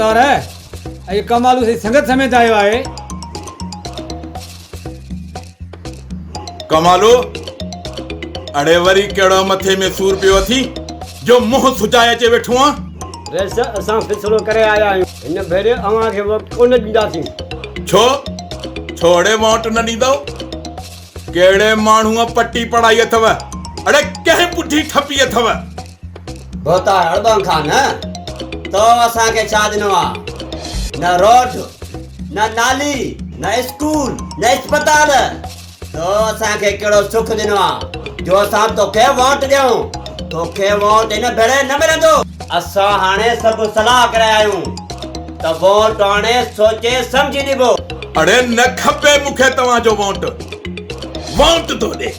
ڀوتار، اڄ ڪمالو سائين سنگت سميت آيو آهي. ڪمالو، اڙي وري ڪهڙو مٿي ۾ سور پيو اٿي جو منهن سجائي اچي ويٺو آن؟ رئيس، اسان فيصلو ڪري آيا آهيون. هن ڀيري اوهان کي ووٽ ڪونه ڏينداسين. ڇو؟ ڇو اڙي ووٽ نه ڏيندؤ؟ ڪهڙي ماڻهوء پٽي پڙهائي اٿو؟ اڙي ڪنهن پٺي ٺپي اٿو؟ ڀوتار اڙٻنگ خان، تو اسان کي ڇا ڏنو آ؟ نه روڊ، نه نالي، نه اسڪول، نه اسپتال. تو اسان کي ڪهڙو سک ڏنو آ جو اسان توکي ووٽ ڏيون؟ توکي ووٽ هن ڀيري نه ملندو. اسان هاڻي سڀ صلاح ڪري آيا آهيون ته ووٽ هاڻي سوچي سمجهي ڏبو. اڙي نه کپي مون کي توهان جو ووٽ. ووٽ ٿو ڏي.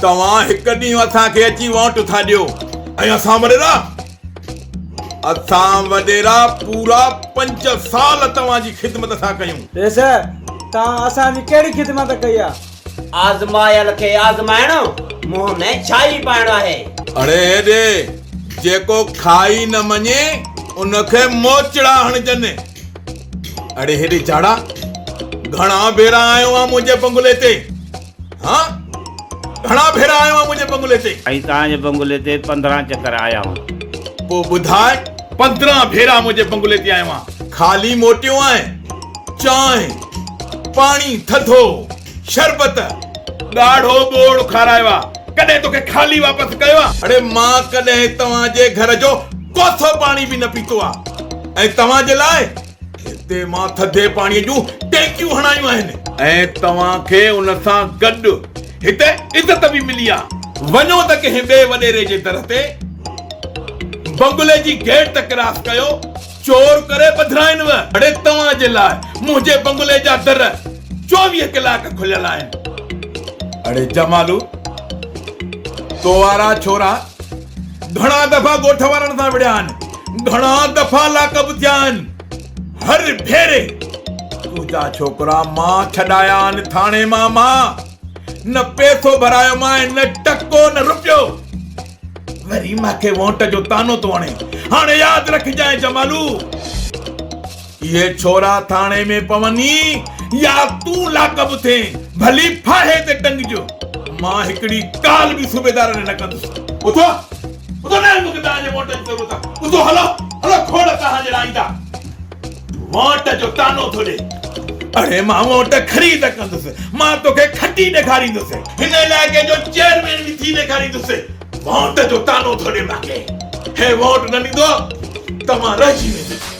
توهان هڪ ڏينهن اسان کي اچي ووٽ ٿا ڏيو ۽ اسان وڏيرا اسان وڏيرا پورا 5 سال توهان جي خدمت ٿا ڪيون. رئيس توهان اسان جي ڪهڙي خدمت ڪئي آ؟ آزمايل کي آزمائڻ منهن ۾ ڇائي پائڻ آهي. اڙي هيڏي جيڪو کائي نه مڃي ان کي موچڙا هڻجن. اڙي هيڏي جاڙا گهڻا ڀيرا آيو آن منهنجي بنگلي تي. ها گهڻا ڀيرا آيو آهيان منهنجي بنگلي تي. ۽ توهان جي بنگلي تي 15 چڪر آيا آهيون. پوء ٻڌاء 15 ڀيرا منهنجي بنگلي تي آيو آهيان. خالي موٽيو آهين؟ چانهه، پاڻي ٿڌو، شربت، ڳاڙهو ٻوڙ کارايو آ، ڪڏهن توکي خالي واپس ڪيو آ؟ اڙي مان ڪڏهن توهان جي گهر جو ڪوسو پاڻي به نه پيتو آ ۽ توهان جي لاء هتي مان ٿڌي پاڻيء جون ٽينڪيون هڻايون آهن. ۽ توهان کي ان سان گڏ هتي عزت به ملي آ. وڃو ته ڪنهن ٻئي وڏيري جي در تي بنگلي جي گيٽ ته ڪراس ڪيو، چور ڪري ٻڌرائينو. اڙي توهان جي لاء منهنجي بنگلي جا در 24 ڪلاڪ کليل آهن. اڙي جمالو، تو وارا ڇورا گهڻا دفعا ڳوٺ وارن سان وڙهيا آهن، گهڻا دفعا لاڪ اپ ٿيا آهن، هر ڀيري تنهنجا ڇوڪرا مان ڇڏايا آهن ٿاڻي مان، مان نه پئسو ڀرايومانء نه ٽڪو نه رپيو، وري مان کي وونٽ جو طعنو ٿو هڻين، هاڻي ياد رکجانء جمالو، اهي ڇورا ٿاڻي ۾ پون ئي يا تون لاڪ اپ ٿين، ڀلي ڦاهي تي ٽنگج، مان هڪڙي ڪال به صوبيدار ڏي نه ڪندس. اٿو، اٿو نه مون کي توهان جي وونٽ جي ضرورت آ، اٿو هلو، هلو کوڙ توهان جهڙا ايندا. وونٽ جو طعنو ٿو ڏي. اڙي مان وونٽ خريد ڪندس، مان توکي کٽي ڏيکاريندس، هن علائقي جو چيئرمين به ٿي ڏيکاريندس. وونٽ جو طعنو ٿو ڏي مان کي، هي وونٽ نه ڏيندو ته مان رهجي ويندس.